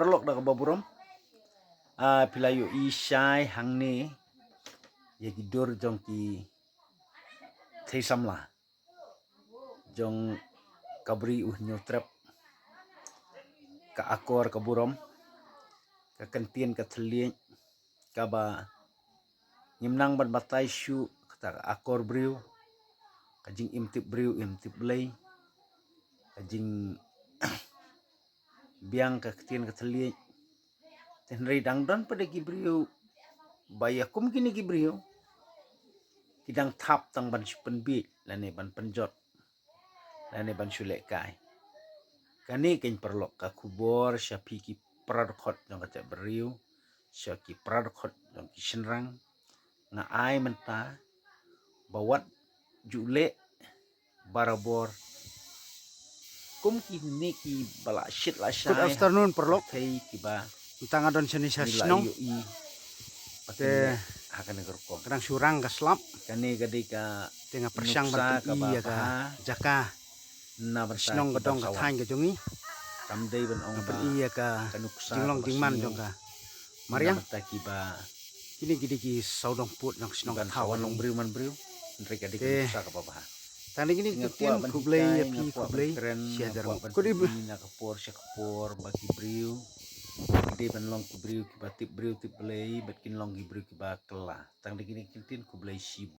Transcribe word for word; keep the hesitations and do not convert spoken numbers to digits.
Paralok da kaba burom, a phi la ïohi shai hangne ïa ki dur jong ki thei samla jong ka Bri U Hynñiewtrep, ka Akor ka burom, ka kyntien ka thylliej, kaba ngim nang ban batai shuh, kata ka akor briew, ka jingim tip briew im tip Blei, ka jingbiang ka ktien ka thylliej. Te hynrei dang don pat de ki briew ba ïa kum kine ki briew ki dang thap tang ban shu pynbiej lane ban pynjot lane ban shu lehkai. Kane keiñ paralok ka khubor sha phi ki para dkhot jong ka jaitbynriew, sha ki para dkhot jong ki shynrang, nga ai mynta ba wat ju leh barabor kum kine ki ba la shit la shai. Good afternoon, paralok. Thei kiba mynta nga don shane sha shnong. Te ha kane ka rukom ka dang shu rang ka slap. Kane ka dei ka, te nga pyrshang ban pyn-i ïa ka jaka na shnong ka dong ka thaiñ ka jong ngi. Kam dei ban ong ba pyn-i ïa ka jinglong jingman jong ka mariang. Kine ki dei ki sawdong pud jong ka shnong ka thaw ka jong ngi. Te tang da kine ki ktien, khublei ïa phi, khublei shi hajar nguh. Good evening. Na ka por sha ka por ba ki briew ki dei ban long ki briew kiba tip briew tip Blei bad kin long ki briew kiba kylla. Tang da kine ki ktien, khublei shibun.